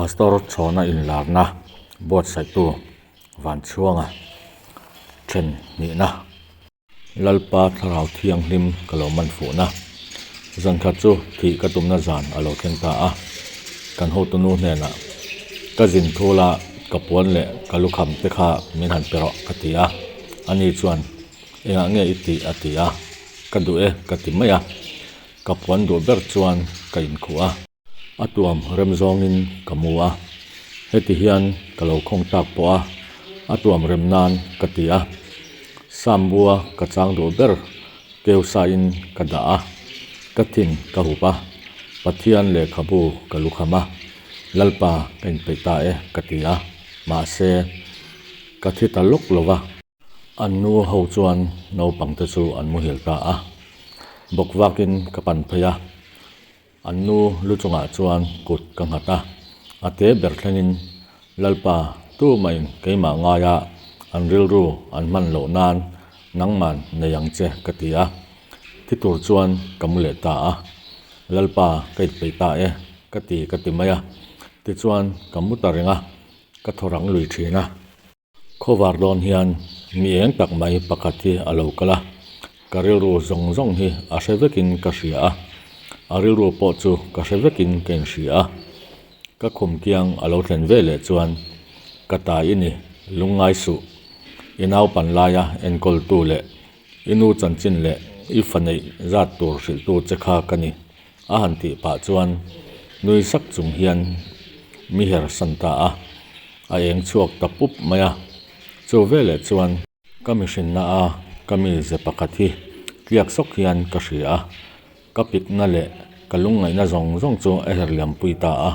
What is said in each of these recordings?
Pastor Chhawna inlarna buatsaihtu Vanchhuanga then hnihna Lalpa Thlarau Thianghlim ka lo man fuhna zan khat chu thih ka tumna zan a lo thleng ta a, kan hotunu hnenah ka zin thul a, ka puan leh ka lukham te kha min han pe rawh ka ti a, ani chuan engah nge i tih a ti a, ka duh e ka ti mai a, ka puan duh ber chuan ka inkhuh a. A tuam rem zawngin ka mu a, heti hian ka lo khawng tak pawh a, a tuam rem nan ka ti a. Sambua ka chang duh ber keu sain ka dah a, ka thin ka hup a, Pathian lehkhabu ka lukham a, Lalpa ka inpeih ta e ka ti a, mahse ka thi ta lawk lo va. An nu ho chuan naupang te chu an muhil ta a, bawk vakin ka pan phei a. An nu lu chungah chuan kut ka nghat a, a te ber thlengin Lalpa tumahin keimah ngaia an rilru an hman loh nan nangman nei ang che ka ti a, thi tur chuan ka mu leh ta a, Lalpa ka inpeih ta e ka ti ka ti mai a, tichuan ka mu ta reng a, ka thaw rang lui thin a. Khawvar dawn hian mi eng tak mai pakhat hi a lo kal a, ka rilru zawng zawng hi a hre vekin ka hria a, a rilru pawh chu ka hre vekin ka inhria a. Ka khum kiang a lo thlen ve leh chuan ka ta i ni, lungngai suh, i naupan laia enkawltu leh i nu chanchin leh i fa neih zat tur hrilhtu che kha ka ni, a han tih pah chuan nui sak chung hian mi her san ta a, a eng chhuak ta pup mai a. Chu veleh chuan ka mihrinna a ka mi ze pakhat hi tliak sawk hian ka hria a, ka pikna leh ka lungngaihna zawng zawng chu a her liampui ta a.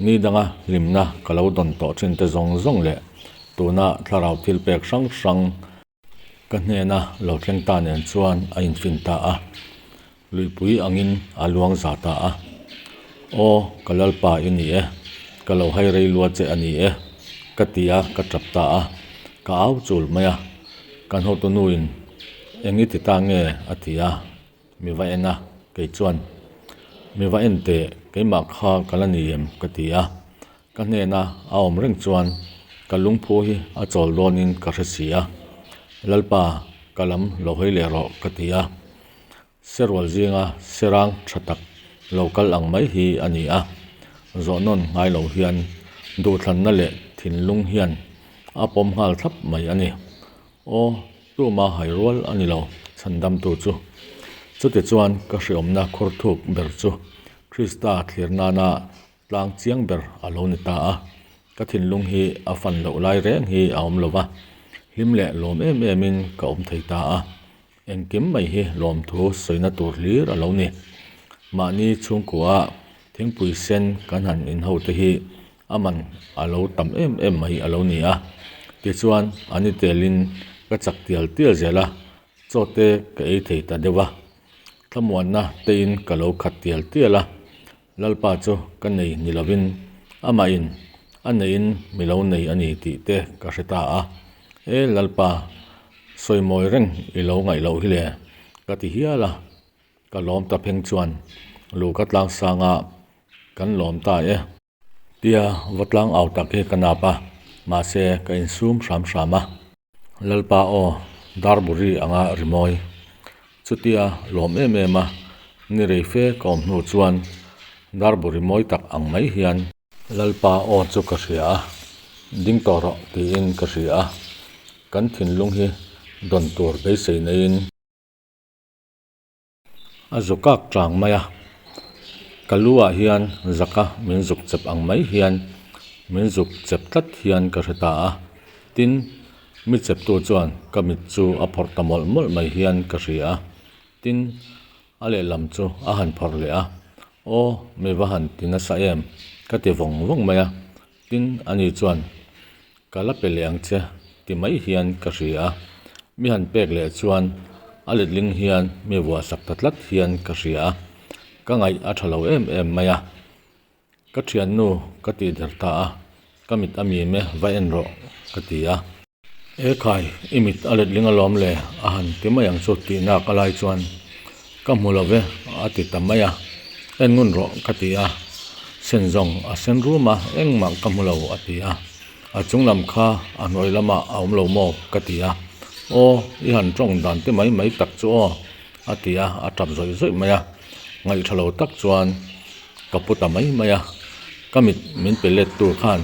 Ni danga hlimna ka lo dawn tawh thin te zawng zawng leh tuna thlarau thil pek hrang hrang, Ka hnena lo thleng ta nen chuan a infin ta a, luipui angin a luang za ta a. Aw, ka Lalpa i ni e, ka lo hai rei lua che a ni e, ka ti a, ka tap ta a, ka au chul mai a. Kan hotunuin eng i ti ta nge a ti a. Mi va en a, kei chuan, Mi va en teh, keimah kha ka la ni em? ka ti a. Ka hnena a awm reng chuan ka lungphu hi a chawl dawnin ka hre si a. Lalpa, ka lam lo hawi leh rawh, ka ti a. Serual zinga serang tha tak lo kal ang mai hi a ni a. Zawhnawn ngai lo hian duhthlanna leh thinlung hian a pawm nghal thlap mai a ni. Aw, tuma hai rual a ni lo, chhandamtu chu. Chutichuan ka hriawmna khur thuk ber chu Krista thlir nana tlang chiang ber a lo ni ta a. Ka thinlung hi a fan loh lai reng hi a awm lo va, hlim leh lawm em emin ka awm thei ta a. Engkim mai hi lawmthu sawina tur hlir a lo ni. Mahni chhungkua thingpui sen kan han inho te hi a man a lo tam em em mai a lo ni a. Tichuan, a ni telin ka chak tial tial zel a, chaw te ka ei thei ta deuh a. Thlamuanna tein ka lo khat tial tial a, Lalpa chu ka nei ni lovin amahin a neiin mi lo nei a ni tih te ka hre ta a. E Lalpa, sawimawi reng i lo ngaih loh hi le, ka ti hial a. Ka lawm ta pheng chuan Luka tlangsanga kan lawm ta e. Tia va tlang au tak hi ka nap a, mahse ka insum hram hram a. Lalpa aw, Darburi anga rimawi. Chutia lawm em em a, ni rei fe ka awm hnu chuan Darburi mawi tak ang mai hian. Lalpa aw chu ka hria a, ding tawh rawh tiin ka hria a, kan thinlung hi dawn tur beisei neiin. A zu kak tang mai a, ka lu ah hian zaka min zuk chep ang mai hian min zuk chep tlat hian ka hre ta a, tin mi chep tu chuan ka mit chu a phawrh ta mawlh mawlh mai hian ka hria a, tin a lehlam chu a han phawrh leh a, aw mi va han ti nasa em ka ti vawng vawng mai a, tin ani chuan Ka la pe leh ang che ti mai hian ka hria a, mi han pek leh chuan a letling hian mi vuah sak ta tlat hian ka hria a, ka ngaih a tha lo em em mai a. Ka thiannu ka tih der ta a, ka mit a mim e va en rawh ka ti a. E khai, i mit a letling alawm le a han ti mai ang chu tih nak a lai chuan ka hmu lo ve a ti ta mai a, en ngun rawh ka ti a. Sen zawng a sen rum a, engmah ka hmu lo a ti a. A chung lam kha a hnuai lamah a awm lo maw ka ti a. Aw, i han tawng dan te mai mai tak chu aw a ti a, a tap zawih zawih mai a. Ngaihṭha lo tak chuan ka pu ta mai mai a, ka mit min pe let tur khan.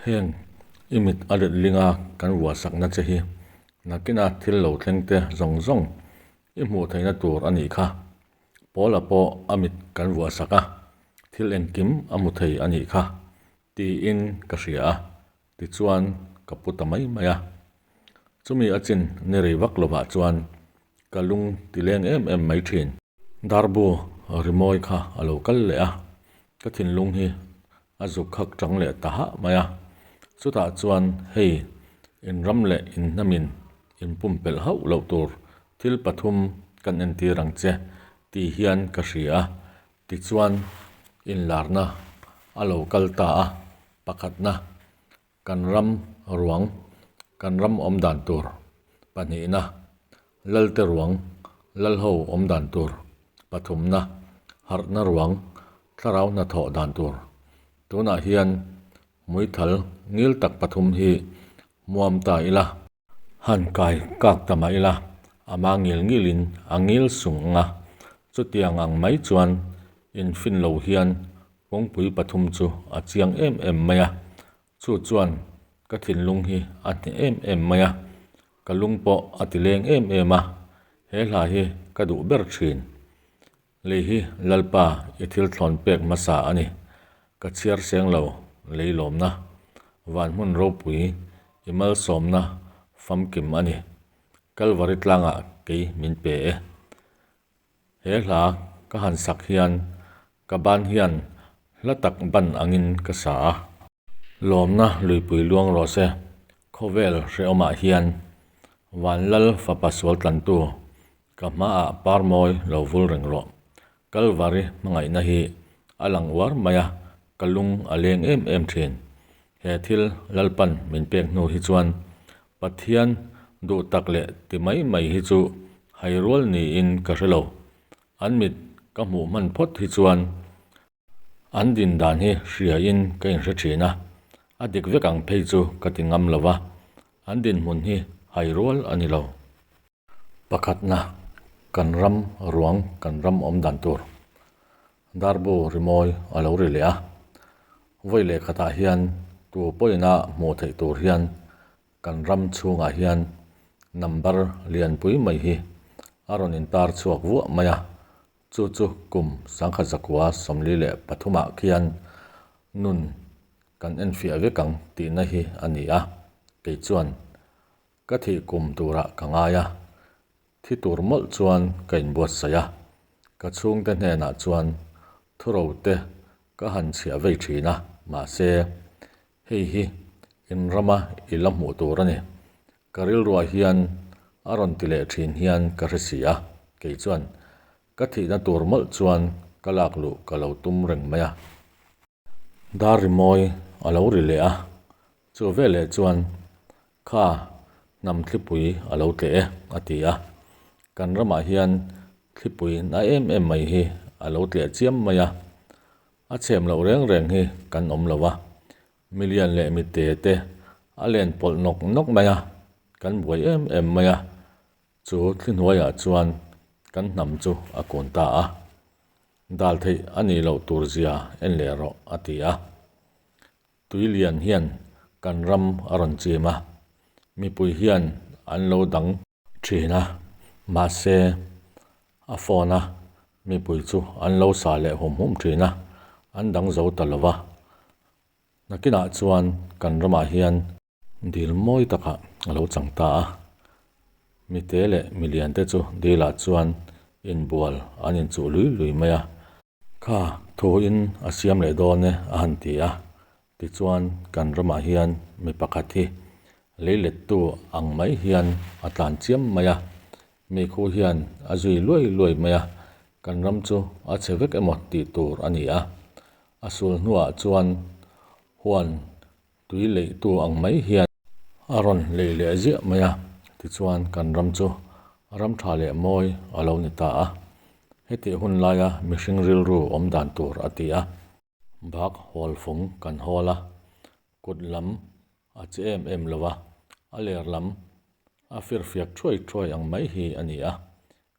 Heng i mit a let ling a kan vuahsakna che hi nakina thil lo thleng te zawng zawng i hmuh theihna tur a nih kha. Paula pawh a mit kan vuahsak a, thil engkim a hmu thei a nih kha tiin ka hria a, tichuan ka pu ta mai mai a. Chumi a chin ni rei vak lovah chuan ka lung ti leng em em mai thin. Darbu rimawi kha a lo kal leh a, ka thinlung hi a zuk khak chang leh ta hah mai a. Chutah chuan hei inram leh inhnamin inpumpelh hauh loh tur thil pathum kan entir ang che tih hian ka hria a. Tichuan inlarna a lo kal ta a, pakhatna Kan ram ruang, kan ram awm dan tur pahnihna, Lalte ruang, Lalho awm dan tur pathumna, Harhna ruang, Thlarau hnathawh dan tur. Tunah hian hmuithal ngil tak pathum hi hmuam ta ila. Han kai kak ta mah ila, ama ngil ngilin a ngil sung ang a, chutiang ang mai chuan infin lo hian Kawngpui pathum chu a chiang em em mai a, chu chuan ka thinlung hi a hneh em em mai a, ka lung pawh a ti leng em em a, he hla hi ka duh ber thin. Lei hi Lalpa i thil thlawn pek hmasa a ni, ka chhiar seng lo lei lawmna, van hmun ropui i malsawmna famkim a ni, Kalvari tlangah kei min pe e. He hla ka han sak hian ka ban hian hla tak ban angin ka sa a. Lawmna luipui luang rawh se, khawvel hrehawmah hian Vanlal fapa sual tlantu ka hmaah parmawi lo vul reng rawh. Kalvari hmangaihna hi a lang uar mai a, ka lung a leng em em thin. He thil Lalpan min pek hnu hi chuan Pathian duh tak leh ti mai mai hi chu hai rual niin ka hre lo. An mit ka hmuh hman phawt hi chuan an din dan hi hriain ka inhre thin a, a dik vek ang phei chu ka ti ngam lo va, an dinhmun hi hai rual a ni lo. Pakhatna, kan ram ruang kan ram awm dan tur Darbu rimawi a lo ri leh a, vawi leh khatah hian tu pawina hmuh theih tur hian kan ram chhungah hian number lianpui mai hi a rawn intar chhuak vuah mai a, chu chu kum sangkhat zakua 43 ah khian nun kan enfiah vek ang tihna hi a ni a, kei chuan ka thih kum turah ka ngai a. Thi tur mawlh chuan ka inbuatsaih a, ka chhungte hnenah chuan thuro te ka han chhiah vei thin a, mahse, hei hi in rama i la hmuh tur a ni. Ka rilruah hian a rawn ti leh thin hian ka hre si a, kei chuan ka thihna tur mawlh chuan ka lak luh ka lo tum reng mai a. Dar rimawi a lo ri leh a, chu veleh chuan kha hnam thlipui a lo tleh e a ti a. Kan ramah hian thlipui na em em mai hi a lo tleh chiam mai a, a chhem loh reng reng hi kan awm lo a, milian leh mite te a len pawlh nawk nawk mai a, kan buai em em mai a, chu thli hnuaiah chuan kan hnam chu a kun ta a. Dal theih a nih loh tur zia en leh rawh, a ti a. Tui lian hian kan ram a rawn chim a, mipui hian an lo dang thin a, mahse a phone a mipui chu an lo sa leh hum hum thin a, an dang zo ta lo va. Nakinah chuan kan ramah hian Dil mawi takah a lo chang ta a, mite leh miliante chu dilah chuan inbual an inchuh lui lui mai a. Kha thuin a siam leh dawn e a han ti a, tichuan kan ramah hian mi pakhat hi leilettu ang mai hian a tlan chiam mai a, meikhu hian a zui luai luai mai a, kan ram chu a chhe vek emaw tih tur a ni a, a sul hnuah chuan huan Tui leihtu ang mai hian a rawn lei leh ziah mai a, tichuan kan ram chu ram tha leh mawi a lo ni ta a. Hetih hun laia mihring rilru awm dan tur a ti a. Bak hawl fung kan hawl a, kut lam a che em em lo a, a ler lam a firfiak thuai thuai ang mai hi a ni a.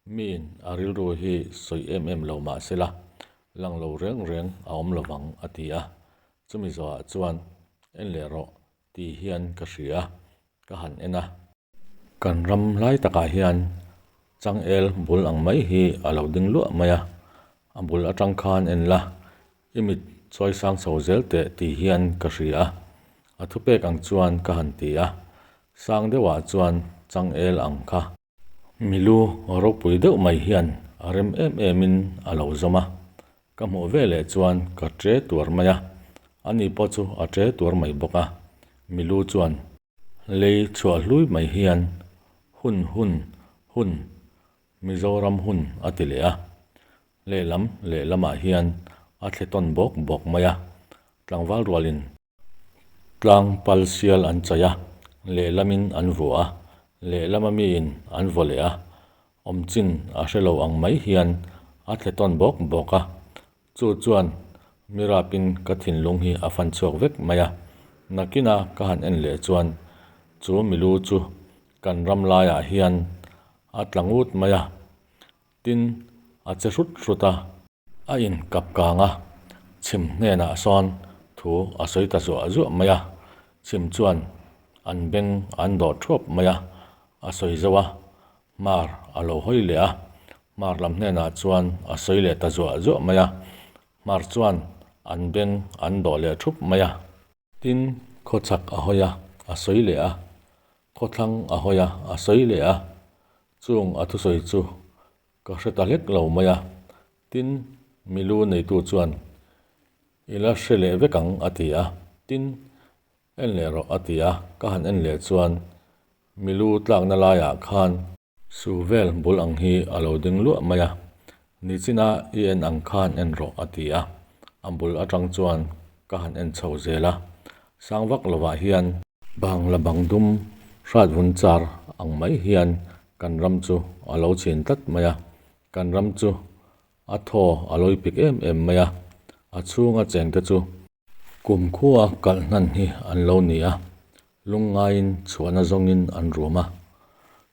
Miin a rilru hi sawi em em lo mah sela, lang lo reng reng a awm lo vang a ti a. Chumi zawhah chuan en leh rawh tih hian ka hria a, ka han en a. Kan ram lai takah hian changel bul ang mai hi a lo ding luah mai a, a bul atang khan en la, i mit chawi sang chho zel teh tih hian ka hria a, a thupek ang chuan ka han ti a, sang deuhah chuan changel ang kha. Milu ropui deuh mai hian a rem em em in a lo zawm a, ka hmuh veleh chuan ka tre tuar mai a, ani pawh chu a tre tuar mai bawk a, milu chuan. Lei chhuah hlui mai hian hun hun hun Mizoram hun a ti leh a, lehlam lehlamah hian a thle tawn bawk bawk mai a, tlangval rualin tlang pal sial an chaih a, lehlamin an vuah a, lehlama miin an vaw leh a, awm chin a hre lo ang mai hian a thle tawn bawk bawk a, Chu chuan mi rapin ka thinlung hi a fan chhuak vek mai a, nakina ka han en leh chuan chu milu chu kan ram laiah hian a tla ngut mai a, tin a che hrut hrut a. A inkap kang a, chhim hnenah sawn thu a sawi ta zuah zuah mai a, chhim chuan an beng an dawh thuap mai a, a sawi zo a, Hmar a lo hawi leh a, Hmar lam hnenah chuan a sawi leh ta zuah zuah mai a, Hmar chuan an beng an dawh leh thup mai a. Tin, khawchhak a hawi a, a sawi leh a, khawthlang a hawi a, a sawi leh a, chung a thusawi chu ka hre ta hlek lo mai a. Tin, milu neitu chuan, I la hre leh vek ang, a ti a. Tin, En leh rawh a ti a, ka han en leh chuan milu tlakna laiah khan su vel bul ang hi a lo ding luah mai a, nichina i en ang khan en rawh a ti a, a bul atang chuan ka han en chho zel a, sang vak lovah hian bangla bang dum hrat vun char ang mai hian kan ram chu a lo chhin tlat mai a, kan ram chu a thaw a lo ipik em em mai a, a chhunga chengte chu Kum khua kalh hnan hi an lo ni a, lungngaiin chhuahna zawngin an rum a.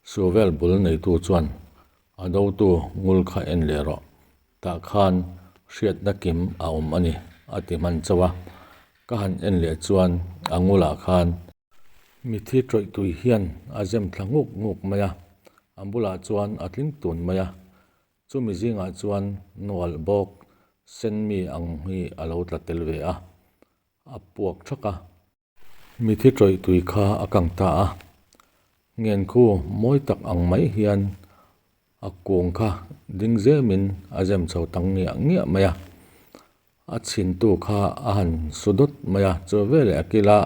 Suvel bul neitu chuan a dotu ngul kha en leh rawh, tah khan hriatna kim a awm a ni a ti hman chauh a. Ka han en leh chuan a ngulah khan mithi tawih tui hian a zem thla nguk nguk mai a, a bulah chuan a tling tun mai a. Chumi zingah chuan nual bawk sen mi ang hi a lo tla tel ve a, a puak thak a. Mithi tawih tui kha a kang ta a, ngen khu mawi tak ang mai hian a kung kha ding zemin a zem chho ta ngiah ngiah mai a. A chhintu kha a han su dawt mai a, chu veleh a kila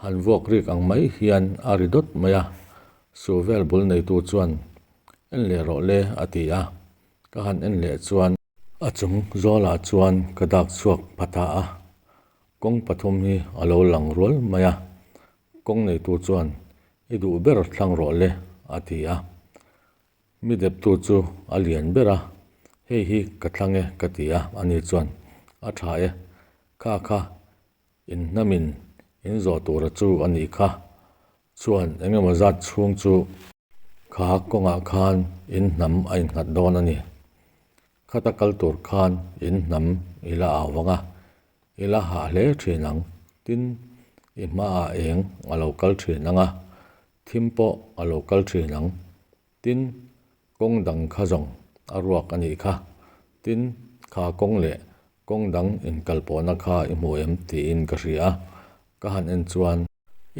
han vuak rik ang mai hian a ri dawt mai a, su vel bul neitu chuan en leh rawh le a ti a, ka han en leh chuan a chung zawlah chuan ka dak chhuak pha ta a, kawng pathum hi a lo lang rual mai a, kawng neitu chuan i duh ber thlang rawh le a ti a. Mi deptu chu a lian ber a, hei hi ka thlang e ka ti a, ani chuan a tha e, kha kha in hnamin in zawh tura chu a nih kha, chuan eng emaw zat chhung chu kha kawngah khan in hnam a innghat dawn a ni, khata kal tur khan in hnam i la au vang a, I la hah hle thin ang, tin i hmaah eng a lo kal thin ang a, thim pawh a lo kal thin ang, tin kawng dang kha zawng a ruak a nih kha, tin kha kawng leh kawng dang inkalpawhna kha i hmu em tiin ka hria a, ka han en chuan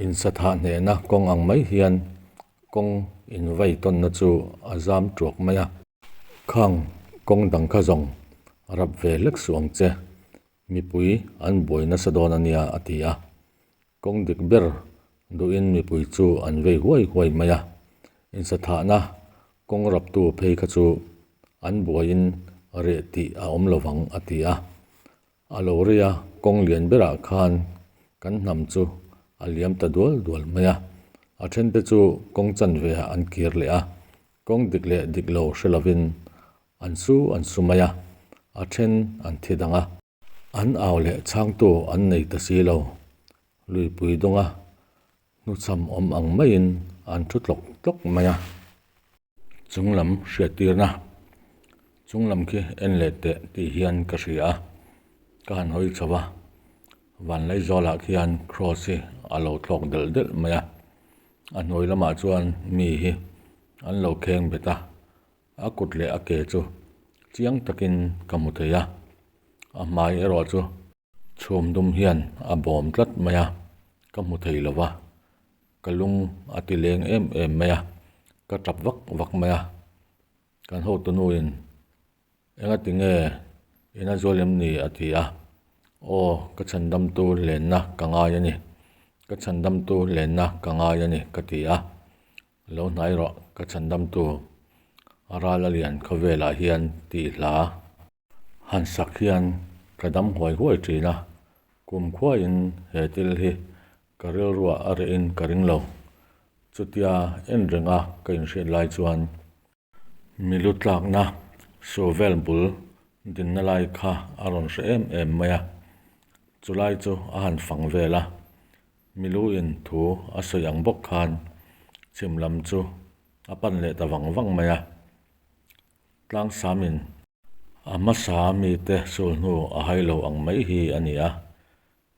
insathah hnehna kawng ang mai hian kawng invai tawnna chu a zam tuak mai a. Khang kawng dang kha zawng rap ve hlek suh ang che, mipui an buai nasa dawn a nia a ti a. Kawng dik ber duhin mipui chu an vei huai huai mai a, insathahna kawng raptu phei kha chu an buaiin reh tih a awm lovang a ti a. A lo rei a, kawng lian berah khan kan hnam chu a liam ta dual dual mai a. A thente chu kawng chanve ah an kir leh a, kawng dik leh dik lo hre lovin an su an su mai a, a then an thi dang a. An au leh chhangtu an nei ta si lo. Luipui dawnga hnuchham awm ang maiin an thu tlawk tlawk mai a. Chunglam hriattirna, Chunglam khi en leh teh tih hian ka hria a, ka han hawi chho a, Vanlaizawlah khian cross hi a lo thlawk delh delh mai a, a hnuai lamah chuan mi hi an lo kheng bet a, a kut leh a ke chu chiang takin ka hmu thei a, a hmai erawh chu Chhum dum hian a bawm tlat mai a, ka hmu thei lo va, ka lung a ti leng em em mai a, ka tap vak vak mai a, kan hotunuin enga ti nge ina zual em ni a ti a, aw ka chhandamtu lenna ka ngai a ni, ka chhandamtu lenna ka ngai a ni ka ti a, lo hnai rawh ka chhandamtu a ral a lian khawvelah hian tih hla. Han sak hian ka dam huai huai thin a, kum khuaiin he thil hi ka rilruah a rehin ka ring lo. Chutia en renga ka inhriat lai chuan milu tlakna Suvel bul dinna lai kha a rawn hre em em mai a, chulai chu a han fang vel a, miluin thu a sawi ang bawk khan chhim lam chu a pan leh ta vang vang mai a. Tlangsamin a hmasa mite sul hnu a hai lo ang mai hi a ni a,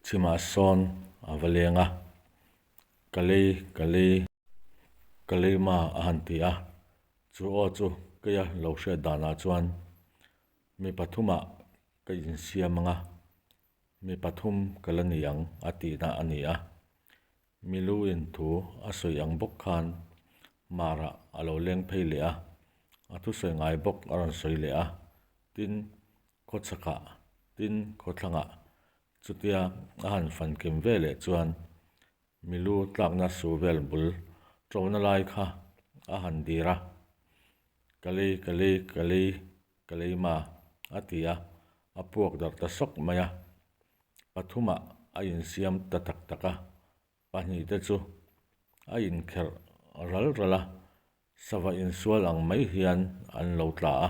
chhimah sawn a va leng a, Ka lei, ka lei, ka lei ma a han ti a, chu aw chu keia lo hriat danah chuan mi pathumah ka insiam ang a, mi pathum ka la ni ang a tihna a ni a. Miluin thu a sawi ang bawk khan Marah a lo leng phei leh a, a thusawi ngai bawk a rawn sawi leh a, tin, khawchhakah, tin, khawthlangah chutia a han fankim ve leh chuan milu tlakna su vel bul ṭona lai kha a han dir a, Ka lei, ka lei, ka lei, ka lei ma a ti a, a puak darh ta sawk mai a, pathumah a insiam ta tak tak a. Pahnih te chu a inkherh ral ral a, sava insual ang mai hian an lo tla a.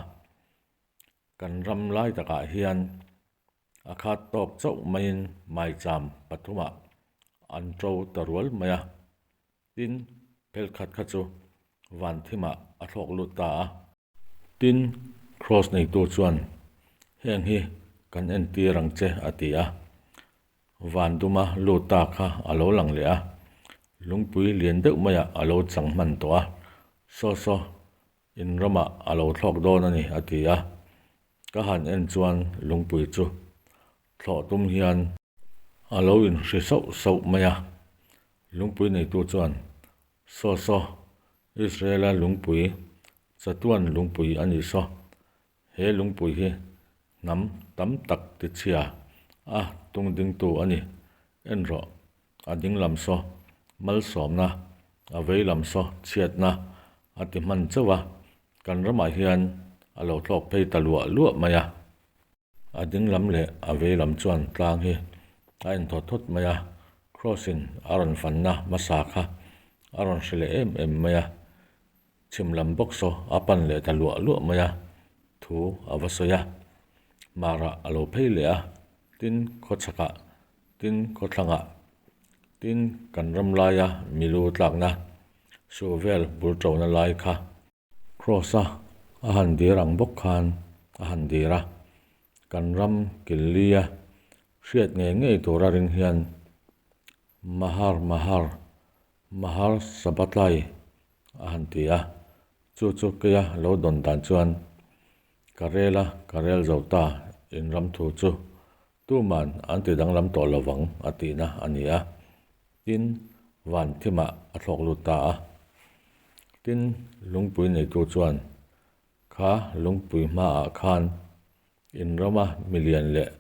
Kan ram lai takah hian a khat tawk chauh maiin maicham pathumah an ṭo ta rual mai a. Tin, phel khat kha chu van thimah a thlawk lut ta a. Tin, Kraws neitu chuan, Heng hi kan entir ang che, a ti a. Van duma lut ta kha a lo lang leh a, lungpui lian deuh maiah a lo chang hman tawh a, Saw saw, in ramah a lo thlawk dawn a ni, a ti a. Ka han en chuan lungpui chu thlawh tum hian a lo inhri sauh sauh mai a. Lungpui neitu chuan, Saw saw, Israel-a lungpui, chatuan lungpui a nih saw. He lungpui hi hnam tam tak tichhia a tung dingtu a ni. En rawh, a ding lam saw malsawmna, a vei lam saw chhiatna a ti hman chauh a, kan ramah hian a lo thlawk phei ta luah luah mai a. A ding lam leh a vei lam chuan tlang hi a inthawt thawt mai a, Kross in a rawn fanna hmasa kha a rawn hre leh em em mai a, chhim lam bawk saw a pan leh ta luah luah mai a, thu a va sawi a, Marah a lo phei leh a, tin khawchhakah, tin khawthlangah, tin kan ram laia milu tlakna suh vel bul ṭona lai kha. Kraws a a han dir ang bawk khan a han dir a, kan ram Killi-a hriat ngei ngei tura ring hian Mahar Mahar, Mahar Sabatlai a han ti a, chu chu keia lo dawn dan chuan ka rel a, ka rel zo ta in ram thu chu tuman an ti danglam tawh lo vang a tihna a ni a. Tin, van thimah a thlawk lut ta a. Tin, lungpui neitu chuan, Kha lungpui hmaah khan in rama milian leh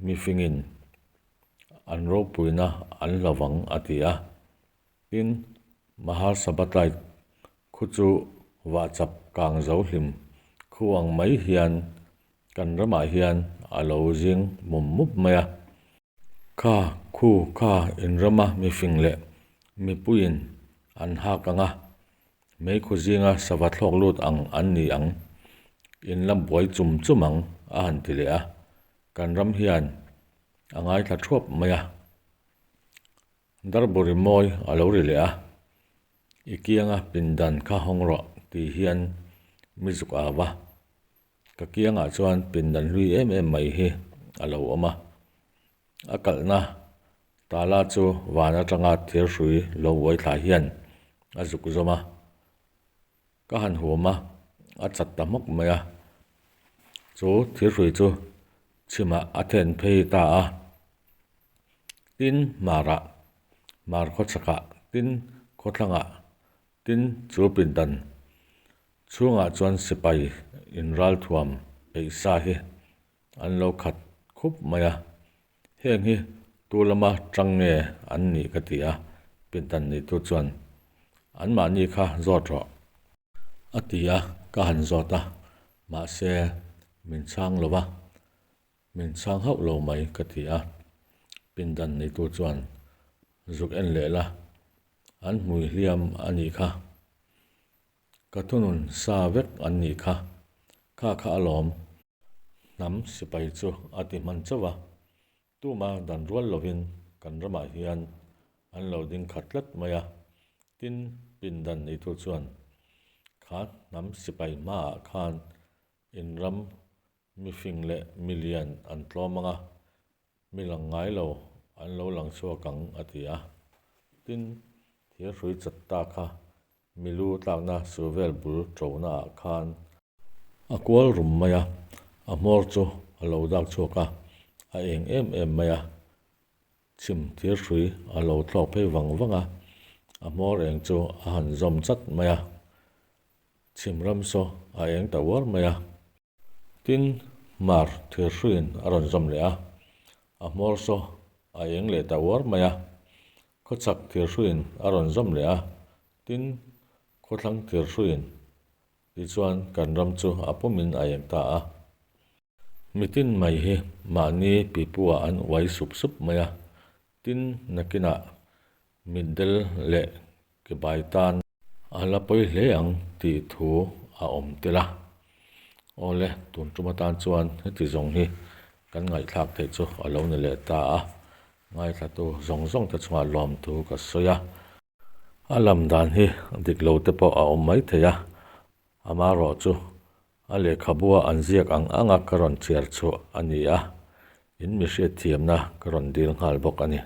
mifingin an ropuina an hlo vang, a ti a. Tin, Mahar Sabatlai khu chu vahchap kang zo hlim khu ang mai hian kan ramah hian a lo zing mum mup mai a. Kha khu kha inrama mifing leh mipuiin an hak ang a, meikhu zinga sava thlawk lut ang an ni ang, in la buai chum chum ang a han ti leh a. Kan ram hian. A ngaithla thuap mai a. Darburi mawi a lo ri leh a, I kianga pindan kha hawng rawh tih hian mi zuk au a. Ka kiangah chuan pindan hlui em em mai hi a lo awm a. A kalhna tala chu van atanga thirhrui lo uai thla hian a zuk zawm a. Ka han huam a, a chat ta hmawk mai a. Chu thirhrui chu chhimah a then phei ta a. Tin hmarah, hmar khawchhakah, tin khawthlangah, tin chu pindan chhungah chuan sipai inralthuam peih sa hi an lo khat khup mai a. Heng hi tu lama tang nge an nih ka ti a, pindan neitu chuan anmahni kha zawt rawh a ti a, ka han zawt a, mahse min chhang lo va. Min chhang hauh lo mai ka ti a, pindan neitu chuan zuk en leh la, an hmui hliam a nih kha, ka thunun sa vek an nih kha, kha kha alawm. Hnam sipai chu a ti hman chauh a, tuma dan rual lovin kan ramah hian an lo ding khat tlat mai a, tin pindan neitu chuan kha hnam sipai hmaah khan in ram Mi fing leh mi lian an tlawm ang a, mi lang ngai lo an lo lang chhuak ang a ti a. Tin, thirhrui chat ta kha mi lu tlakna su vel bul ṭona ah khan a kual rum mai a, a hmawr chu a lo dak chhuak a, a eng em em mai a. Chhim thirhrui a lo thlawk phei vang vang a, a hmawr eng chu a han zawm chat mai a. Chhim ram saw a eng ta uar mai a. Tin, Hmar thirhruiin a rawn zawm leh a, a hmawr saw a eng leh ta uar mai a. Khawchhak thirhruiin a rawn zawm leh a, tin, khawthlang thirhruiin tichuan kan ram chu a pumin a eng ta a. Mitin mai hi mahni pipuah an uai sup sup mai a, tin, nakinah mitdel leh ke bai tan a la pawi hle ang tih thu a awm tel a. Awle, tun tum atan chuan heti zawng hi kan ngaihthlak theih chu a lo ni leh ta a, ngaithlatu zawng zawng te chungah lawmthu ka sawi a. A lam dan hi dik lo te pawh a awm mai thei a, amarawh chu a lehkhabua an ziak ang anga ka rawn chhiar chhuah a ni a, in mi hriatthiamna ka rawn dil nghal bawk a ni.